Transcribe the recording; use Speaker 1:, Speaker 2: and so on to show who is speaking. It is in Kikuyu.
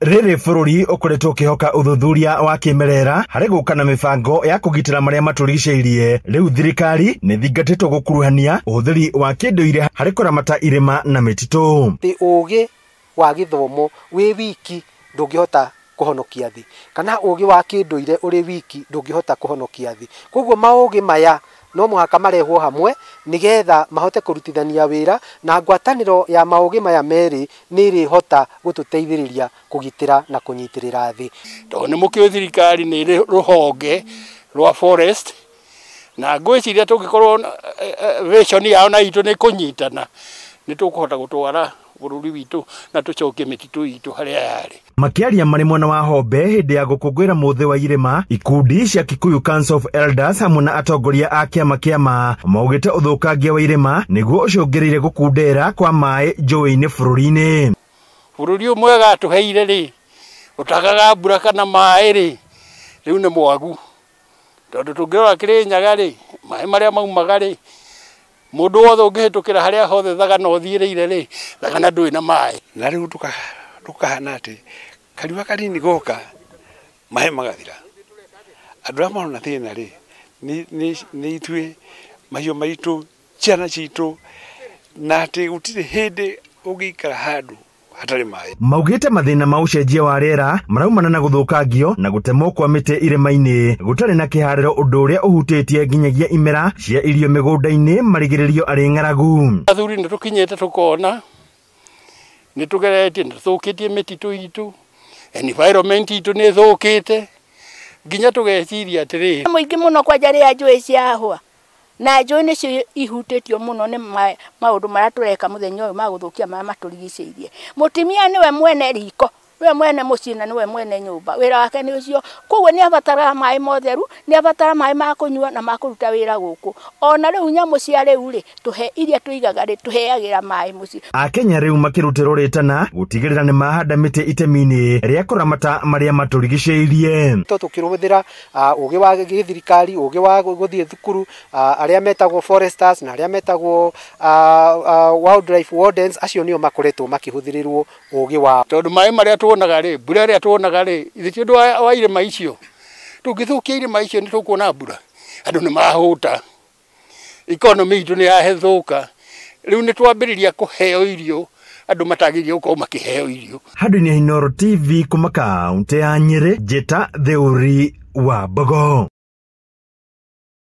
Speaker 1: Rĩrĩ bũrũri ũkoretwo ũkĩhoka ũthuthuria wa kĩmerera harĩ gũka na mĩbango ya kũgitĩra marĩa matũrigicĩirie. Rĩu thirikari nĩ thingatĩtwo gũkuruhania ũhũthĩri wa kĩndũire harĩ kũramata irĩma na mĩtitũ.
Speaker 2: Atĩ ũgĩ wa gĩthomo wĩ wiki ndũngĩhota kũhonokia thĩ, kana ũgĩ wa kĩndũire ũrĩ wiki ndũngĩhota kũhonokia thĩ. Koguo maũgĩ maya no mũhaka marehwo hamwe nĩgetha mahote kũrutithania wĩra, na ngwatanĩro ya maũgĩ maya merĩ nĩ ĩrĩhota gũtũteithĩrĩria kũgitĩra na kũnyitĩrĩra thĩ.
Speaker 3: Tondũ nĩ mũkĩũĩ thirikari nĩ ĩrĩ rũhonge rwa forest, na ngwĩciria tũngĩkorwo vision yao na itũ nĩ kũnyitana, nĩ tũkũhota gũtwara bũrũri witũ na tũcokie mĩtitũ itũ harĩa yarĩ.
Speaker 1: Makĩaria marĩ mwena wa Hombe hĩndĩ ya gũkũngũĩra mũthĩ wa irĩma, ikundi cia Kikuyu Council of Elders hamwe na atongoria a kĩama kĩama maugĩte ũthũkangia wa irĩma nĩguo ũcũngĩrĩire gũkundera kwa maĩ njũĩ-inĩ bũrũri-inĩ.
Speaker 3: Bũrũri ũyũ mwega atũheire rĩ, ũtagaga mbura kana maĩ rĩ, rĩu nĩ mwagu. Tondũ tũngĩrora Kĩrĩnyaga rĩ, maĩ marĩa maumaga rĩ, mũndũ wothe ũngĩhĩtũkĩra harĩa hothe Thagana ũthiĩrĩire rĩ, Thagana ndũrĩ na maĩ.
Speaker 4: Na rĩu tũkahana atĩ kariũa kanini goka maĩ magathira. Andũ arĩa marona thĩna rĩ, nĩ ithuĩ, mahiũ maitũ, ciana citũ, na atĩ gũtirĩ hĩndĩ ũngĩikara handũ hatarĩ maĩ.
Speaker 1: Maugĩte mathĩna ma ũcenjia wa rĩera maraumana na gũthũkangio na gũtemwo kwa mĩtĩ irĩma-inĩ gũtarĩ na kĩharĩro, ũndũ ũrĩa ũhutĩtie nginyagia imera cia irio mĩgũnda-inĩ marigĩrĩrio arĩ ng'aragu.
Speaker 3: Athuri nĩ tũkinyĩte tũkona nĩ tũgeretie, nĩ tũthũkĩtie mĩtitũ itũ, environment itũ nĩ ĩthũkĩte, nginya tũgeciria atĩrĩrĩ.
Speaker 5: Mũingĩ mũno kwanja rĩrĩa njũĩ ciahũa, na njũĩ nĩcio ihutĩtio mũno nĩ maũndũ marĩa tũreka mũthenya ũyũ ma gũthũkia marĩa matũrigicĩirie. Mũtumia nĩwe mwene riko, nĩwe mwene mũciĩ na nĩwe mwene nyũmba, wĩra wake nĩ ũcio. Koguo nĩ abataraga maĩ motheru, nĩ abataraga maĩ ma kũnyua na ma kũruta wĩra gũkũ. Ona rĩu nyamũ cia rĩu rĩ, tũhe iria tũigaga rĩ, tũheagĩra maĩ mũciĩ.
Speaker 1: Akenya rĩu makĩrutĩrwo rĩtana gũtigĩrĩra nĩ mahanda mĩtĩ itemi-inĩ rĩa kũramata marĩa matũrigicĩirie.
Speaker 2: To tũkĩhũthĩra ũgĩ wa gĩthirikari, ũgĩ wa gũthiĩ thukuru, arĩa metagwo foresters na arĩa metagwo wildlife wardens, acio nĩo makoretwo makĩhũthĩrĩrwo ũgĩ wao.
Speaker 3: Tondũ maĩ marĩa tuonaga rĩ, mbura ĩrĩa tuonaga rĩ, ithe ti ũndũ wa irĩma icio. Tũngĩthũkia irĩma icio nĩ tũkuona mbura. Andũ nĩ mahũta. Economy itũ nĩ yahethũka. Rĩu nĩ twambĩrĩria kũheo irio, andũ matagĩrĩire gũkorwo makĩheo irio.
Speaker 1: Handũ-inĩ ha Inooro TV kuma kaũntĩ ya Nyĩrĩ, Njĩta Theuri wa Mbogo.